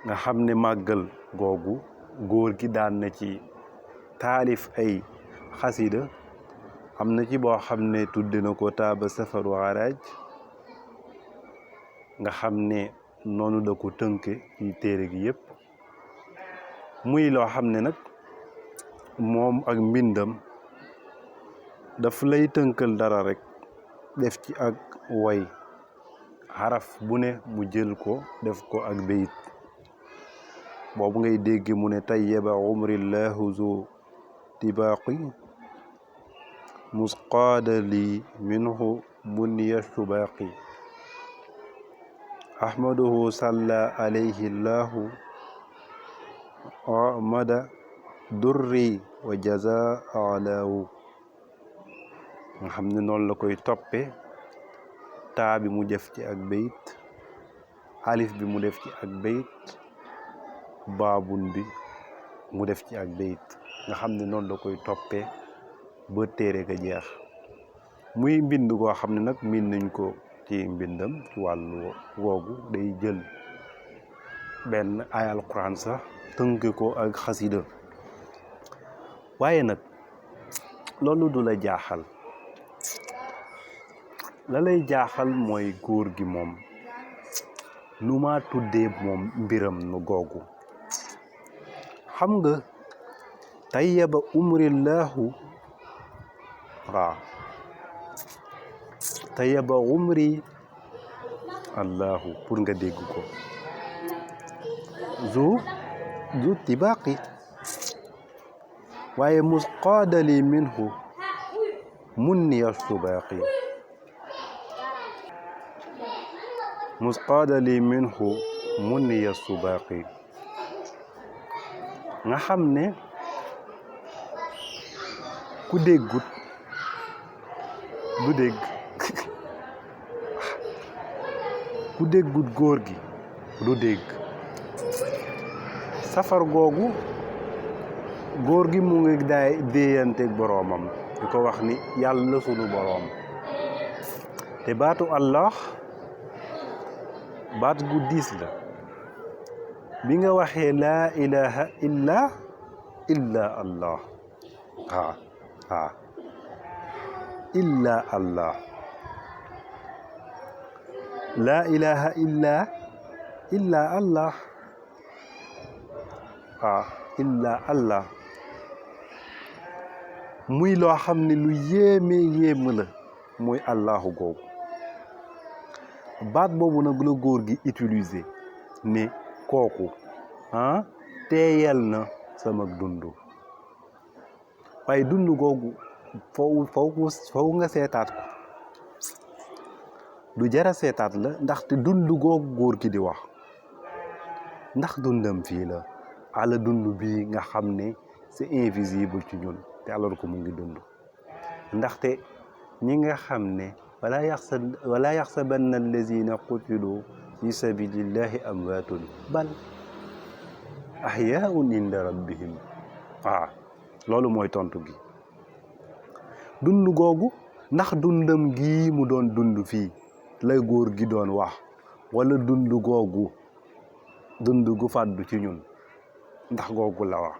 nga xam ne màggal googu góor gi daan na ci taalif ay xasida am na ci boo xam ne tudde na ko taaba safaru araaj nga xam ne noonu la ko tënke ci téere gi yépp muy loo xam ne nag moom ak mbindam daf lay tënkal dara rek def ci ak way xaraf bu ne mu jël ko def ko ak bayit boobu ngay dégg mu ne tayyaba umrillahu zu tibaaqi musqaada li minhu bunniya subaaqi ahmaduhu salla alayhi llahu amada durri wa jaza alaawu nga xam ne noonu la koy toppe taa bi mu def ci ak bayit alif bi mu def ci ak bayit baabun bi mu def ci ak bayit nga xam ne noonu la koy toppee ba téere ka jeex muy mbind koo xam ne nag miin nañ ko ci mbindam ci wàllu woogu day jël benn ay alquran sax tënk ko ak xasida waaye nag loolu du la jaaxal la lay jaaxal mooy góor gi moom nu ma tuddee moom mbiram nu googu xam nga tayyaba umrillahu waaw tayyaba umri allahu pour nga dégg ko zu tibaqi waaye musqaadali minhu munniya subaqi musqaadali minhu munniya subaqi nga xam ne ku déggut du dégg ku déggut góor gi du dégg safar googu góor gi mu ngi daay déeyanteeg boroomam di ko wax ni yàlla sunu boroom te baatu allah baat gu diis la bi nga waxee laa ilaha illa allah illa allah laa ilaha illa allah illa allah muy loo xam ne lu yéeme la muy allahu googu baat boobu nag la góor gi utiliser ne kooku teeyal na sama dund waaye dund googu faw nga seetaat ko du jara seetaat la ndaxte dund googu góor gi di wax ndax dundam fii la ala dund bii nga xam ne c'est invisible ci ñun te alors que mu ngi dund ndaxte ñi nga xam ne wala yaxsabanna allazina qutilu fi sabilillahi amwaatun bal ahyaun inda rabbihim loolu mooy tontu gi dund googu ndax dundam gii mu doon dund fii lay góor gi doon wax wala dund googu dund gu fàddu ci ñun ndax googu la wax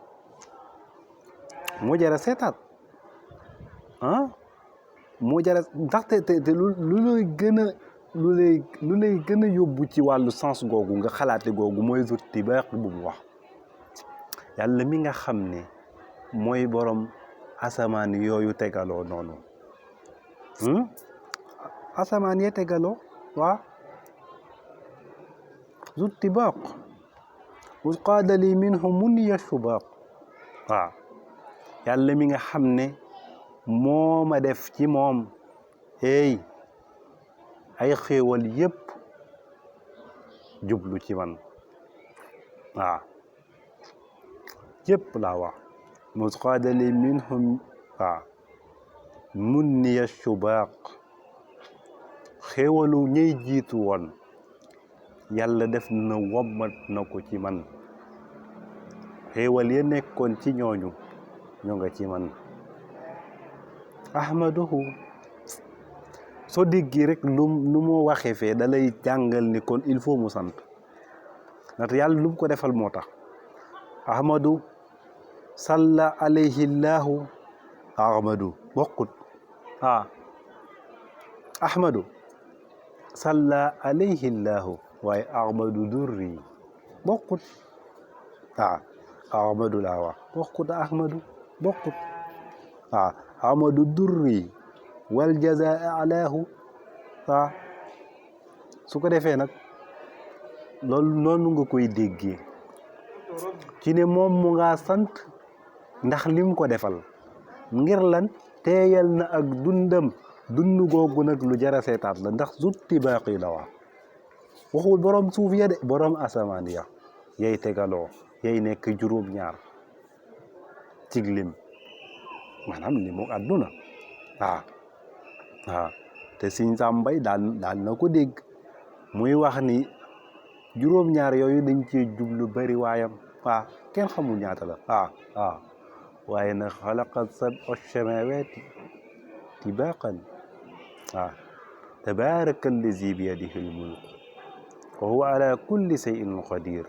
moo jara seetaat moo jara ndaxte te lu lay gën a yóbbu ci wàllu sens googu nga xalaate googu mooy zut tibaax bu mu wax yàlla mi nga xam ne mooy borom asamaan yooyu tegaloo noonu asamaan yee tegaloo zut tibaax musqaadali minhu munniya subaq yàlla mi nga xam ne moo ma def ci moom ay xéewal yépp jublu ci man yépp laa wax musqaadali minhum munniya subaq xéewalu ñey jiitu woon yàlla def na wommat na ko ci man xéewal ya nekkoon ci ñooñu ñoo nga ci man ahmaduhu soo déggee rek lu mu waxee fee da lay jàngal ni kon il faut mu sant ndax yàlla lu mu ko defal moo tax ahmadu salla alayhi llahu ahmadu bokkut ahmadu salla alayhi llahu waaye ahmadu durri bokkut ahmadu laa wax bokkut ahmadu bokkut ahmadu durri wal jazaa alaahu su ko defee nag loolu noonu nga koy déggee ci ne moom mu nga sant ndax lim ko defal ngir lan teeyal na ak dund googu nag lu jara seetaat la ndax zutti baaqi la wax waxul borom suuf ya de borom asamaan ya yay tegaloo yay nekk juróom-ñaar cig lim maanaam limu àdduna te Sëñ Sàmbay daal na ko dégg muy wax ni juróom-ñaar yooyu dañ cee jublu bari waayam kenn xamul ñaata la waaye nag xalaqa sab'a samaawaati tibaaqan tabaaraka allazi biyadihi al-mulk wa huwa ala kulli shay'in qadir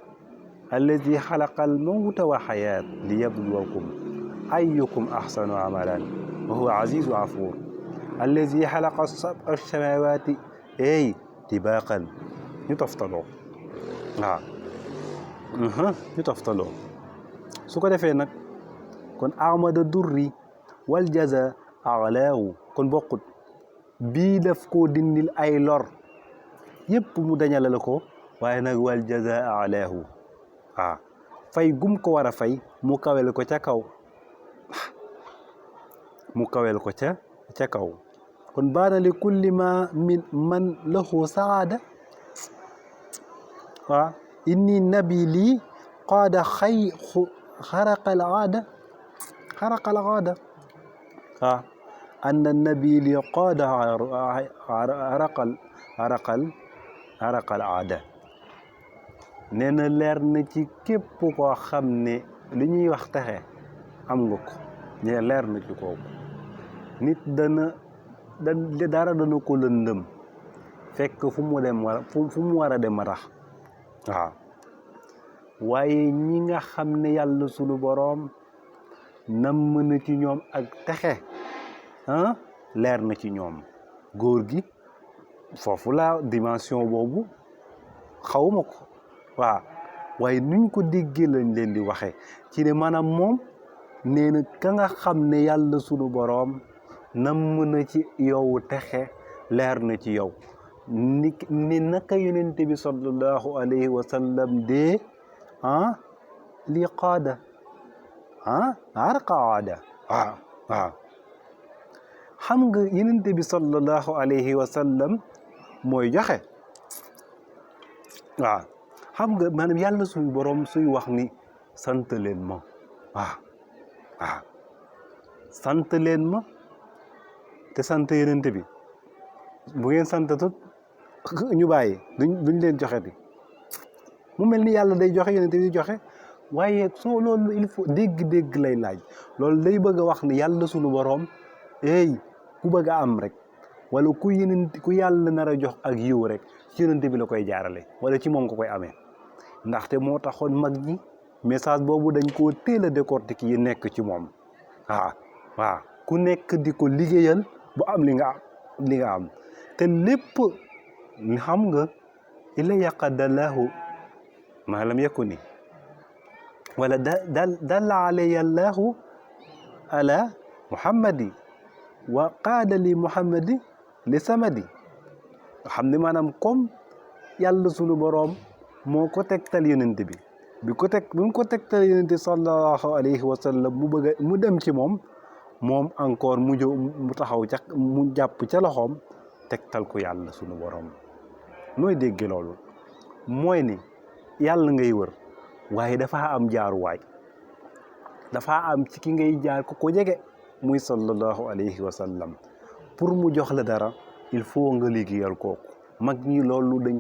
allazi xalaqa al-mawta wa xayaat liyabluwakum ayyukum ahsanu amalan wa huwa azizu gafuur allazi xalaqa sab'a samaawaati tibaaqan ñu toftaloo ñu toftaloo su ko defee nag kon ahmada durri wal jaza alaahu kon bokkut bii daf koo dindil ay lor yépp mu dañalal ko waaye nag wal jaza alaahu fay gum ko war a fay mu kawel ko ca kaw kon baana li kulli ma min man lahu saada inni nabi lii qaada xaraqal aada anna nabi lii qaada xaraqal aada nee na leer na ci képp koo xam ne li ñuy wax texe am nga ko ñe leer na ci kooku nit dara dana ko lëndëm fekk fu mu war a dem a tax waaye ñi nga xam ne yàlla sunu boroom namm na ci ñoom ak texe leer na ci ñoom góor gi foofu la dimension boobu xawma ko waaye nuñ ko déggee lañ leen di waxe ci ne maanaam moom nee na ka nga xam ne yàlla sunu boroom namm na ci yow texe leer na ci yow ni naka yonente bi sallallahu alayhi wa sallam de li qaada arqa aada xam nga yonente bi sallallahu alayhi wa sallam mooy joxe xam nga maanaam yàlla suñu borom suy wax ni sant leen ma sant leen ma te sant yonente bi bu ngeen santatut ñu bàyyi duñ leen joxe bi mu mel ni yàlla day joxe yonente bi di joxe waaye soo loolu il faut dégg-dégg lay laaj loolu day bëgg a wax ni yàlla sunu boroom ku bëgg a am rek wala ku yàlla nar a jox ak yiw rek ci yonente bi la koy jaarale wala ci moom ko koy amee ndaxte moo taxoon mag ñi message boobu dañ koo teel a décortiquer yi nekk ci moom ku nekk di ko liggéeyal bu am li nga am te lépp xam nga illa yaqadallahu ma lam yakuni wala dalla alayya allahu ala muhammadi wa qaada li muhammadi li samadi xam ne maanaam comme yàlla sunu boroom moo ko tegtal yonent bi bi mu ko tegtal yonent sallallahu alayhi wa sallam mu dem ci moom encore mu taxaw mu jàpp ca loxoom tegtal ko yàlla sunu boroom nooy dégg loolu mooy ni yàlla ngay wër waaye dafa am jaaruwaay dafa am ci ki ngay jaar ko jege muy sallallahu alayhi wa sallam pour mu jox la dara il faut nga liggéeyal kooku mag ñi loolu dañ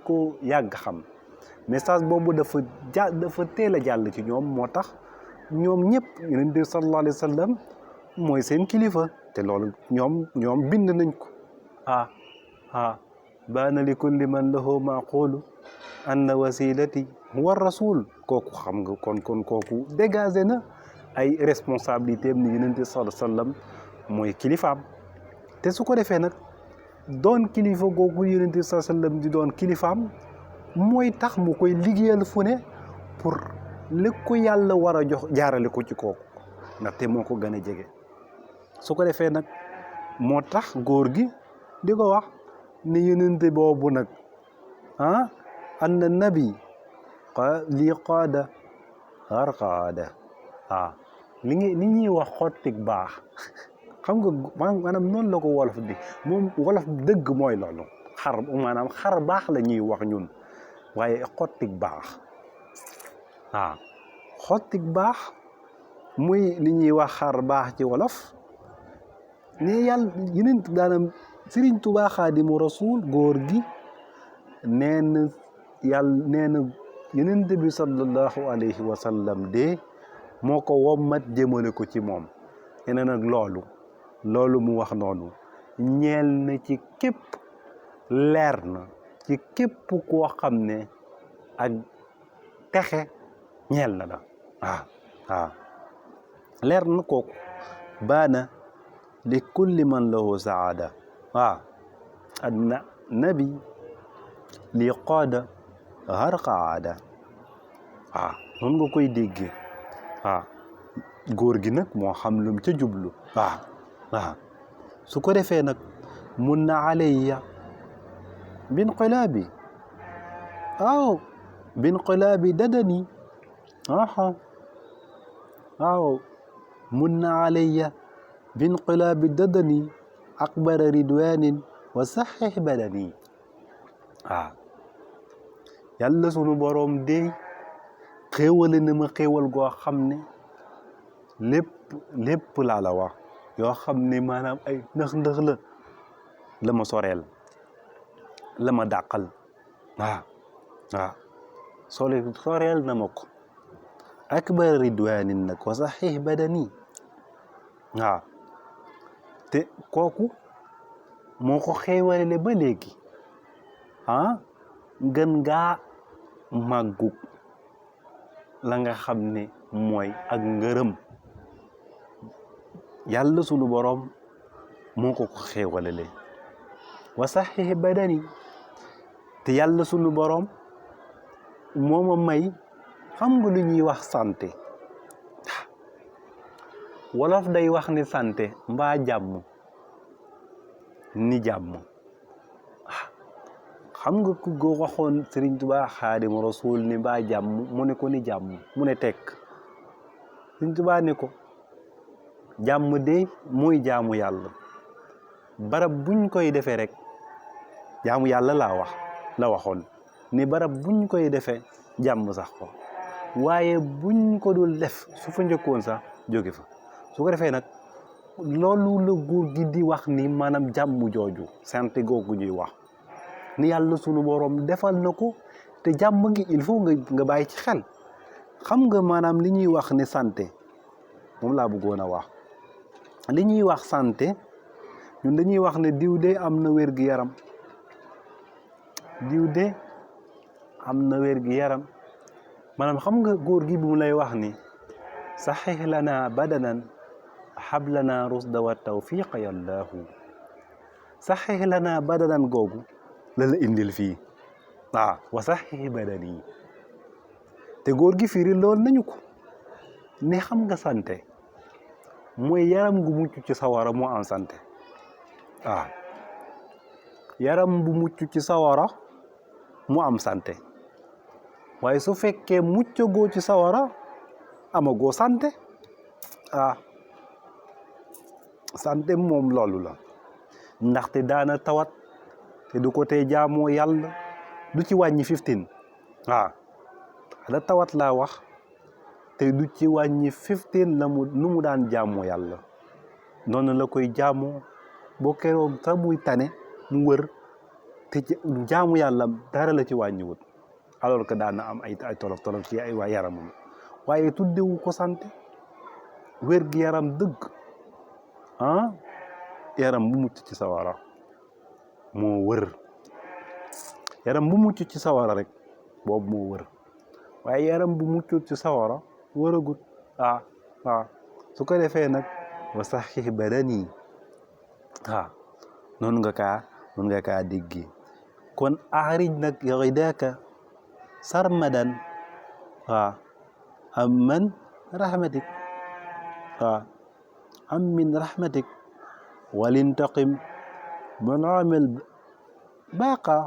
ko yàgg xam message boobu dafa teel a jàll ci ñoom moo tax ñoom ñëpp yonent bi sallallahu alayhi wa sallam mooy seen kilifa te loolu ñoom bind nañ ko baana li kulli man lahu maqulu anna wasilati huwa rasul kooku xam nga kon kooku dégagé na ay responsabilité am ni yonente sallallahu alayhi wasallam mooy kilifaam te su ko defee nag doon kilifa googu yonente sallallahu alayhi wasallam di doon kilifaam mooy tax mu koy liggéeyal fu ne pour li ko yàlla war a jox jaarale ko ci kooku ndaxte moo ko gën a jege su ko defee nag moo tax góor gi di ko wax ni yonente boobu nag anna nabi lii qaada xar qaada li ñuy wax xottik baax xam nga maanaam noonu la ko wolof di moom wolof dëgg mooy loolu maanaam xar baax la ñuy wax ñun waaye xottik baax xottik baax muy li ñuy wax xar baax ci wolof ne yàlla yeneen daanam Sëriñ Tuubaa Xaadimu Rasuul góor gi nee na yàlla nee na Yonent bi sallallahu alayhi wa sallam de moo ko wommat jëmale ko ci moom nee na nag loolu mu wax noonu ñeel na ci képp leer na ci képp koo xam ne ak texe ñeel na la leer na kooku baana li kulli man lahu saada adna nabi li qaada har qaada noonu nga koy déggee góor gi nag moo xam lum ca jublu su ko defee nag mun na alayya binqilaabi binqilaabi dadani mun na alayya binqilaabi dadani akbara ridwanin wa saxix badani yàlla sunu boroom de xéewale na ma xéewal goo xam ne lépp laa la wax yoo xam ne maanaam ay ndëx la ma soreel la ma dàqal soreel na ma ko akbar ridwanin nag wa saxix badani te kooku moo ko xéewale ba léegi gën ngaa màggug la nga xam ne mooy ak ngërëm yàlla sunu boroom moo ko xéewalale wa saxix badani te yàlla sunu boroom moo ma may xam nga lu ñuy wax santé wolof day wax ni santé mbaa jàmm ni jàmm xam nga ku go waxoon Sëriñ Tuubaa Xaadimu Rasuul ni mbaa jàmm mu ne ko ni jàmm mu ne tekk Sëriñ Tuubaa ne ko jàmm de mooy jaamu yàlla barab buñ koy defee rek jaamu yàlla la waxoon ni barab buñ koy defee jàmm sax ko waaye buñ ko dul def su fa njëkkoon sax jóge fa su ko defee nag loolu la góor gi di wax ni maanaam jàmm jooju santé googu ñuy wax ni yàlla sunu boroom defal na ko te jàmm gi il faut nga bàyyi ci xel xam nga maanaam li ñuy wax ne santé moom laa bëggoon a wax li ñuy wax santé ñun dañuy wax ne diw de am na wér-gi-yaram diw de am na wér-gi-yaram maanaam xam nga góor gi bu mu lay wax ni saxix lana badanan hab lana rusda wa tawfiqa yallaahu saxix lana badanan googu la indil fii wa saxix badani te góor gi firi lool nañu ko ne xam nga santé mooy yaram gu mucc ci sawara moo am santé yaram bu mucc ci sawara mu am santé waaye su fekkee muccagoo ci sawara amagoo santé santé moom loolu la ndaxte daana tawat te du ko tee jaamoo yàlla du ci wàññi 15 da tawat laa wax te du ci wàññi 15 nu mu daan jaamoo yàlla noonu la koy jaamoo boo keroog sax muy tane mu wër te jaamu yàlla dara la ci wàññiwut alors que daan na am ay tolof ci ay waa yaramam waaye tuddewu ko santé wér gi yaram dëgg yaram bu mucc ci sawara moo wër yaram bu mucc ci sawara rek boobu moo wër waaye yaram bu muccut ci sawara wëragut su ko defee nag wa saxix badani noonu nga kaa déggee kon axrij nag xidaaka sarmadan am man rahmatik am min rahmatik walintaqim man amel baaqa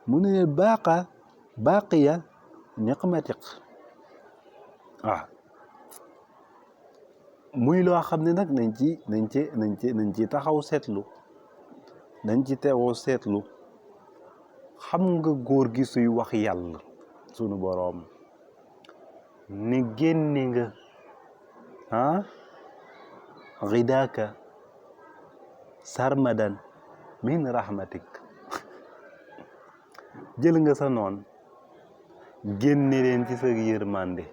mu ne baaqiya niqmatik muy loo xam ne nag nañ ci taxaw seetlu nañ ci teewoo seetlu xam nga góor gi suy wax yàlla sunu boroom ni génne nga xidaaka sarmadan min rahmatik jël nga sa noon génne leen ci sa yërmande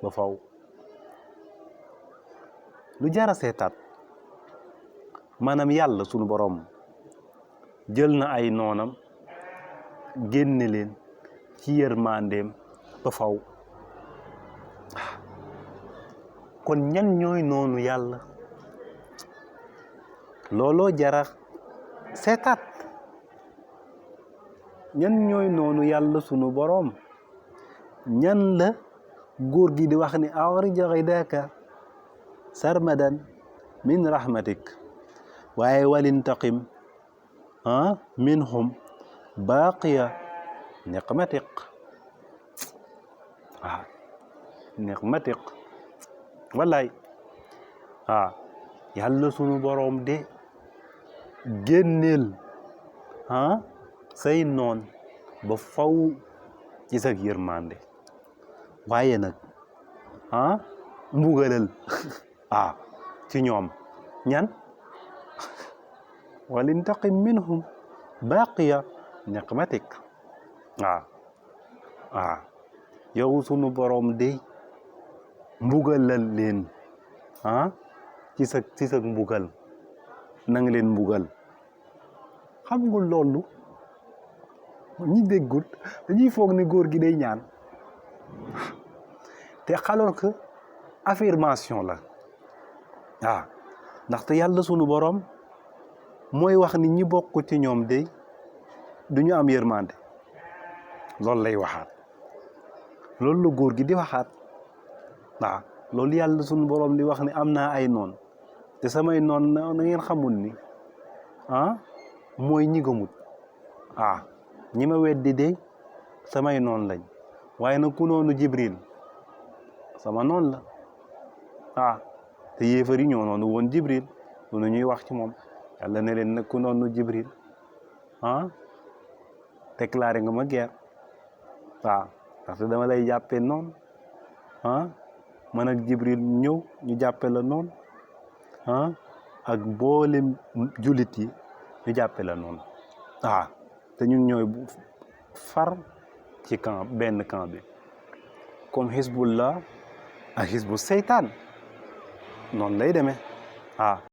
ba faw lu jara seetaat maanaam yàlla sunu boroom jël na ay noonam génne leen ci yërmandeem ba faw kon ñan ñooy noonu yàlla looloo jara seetaat ñan ñooy noonu yàlla sunu boroom ñan la góor gi di wax ni axrij xidaaka sarmadan min rahmatik waaye walintaqim minhum baaqiya niqmatik niqmatik wallaay yàlla sunu boroom de génneel say noon ba faw ci sa yërmande waaye nag mbugalal ci ñoom ñan walintaqim minhum baaqiya niqmatik yow sunu boroom de mbugalal leen ci sa mbugal nang leen mbugal xam nga loolu ñi déggul dañuy foog ne góor gi day ñaan te alors que affirmation la ndaxte yàlla sunu boroom mooy wax ni ñi bokk ci ñoom de du ñu am yërmande loolu lay waxaat loolu la góor gi di waxaat loolu yàlla sunu boroom di wax ni am naa ay noon te samay noon na ngeen xamul ni mooy ñi gëmut ñi ma weddi de samay noon lañ waaye nag ku noonu Jibril sama noon la te yéefar yi ñoo noonu woon Jibril lu ñuy wax ci moom yàlla ne leen nag ku noonu Jibril déclaré nga ma guerre parce que dama lay jàppee noonu man ak Jibril ñëw ñu jàppe la noonu ak mboolem jullit yi ñu jàppe la noonu te ñun ñooy far ci benn camp bi comme Hizbullah ak Hizbu seytaan noonu lay demee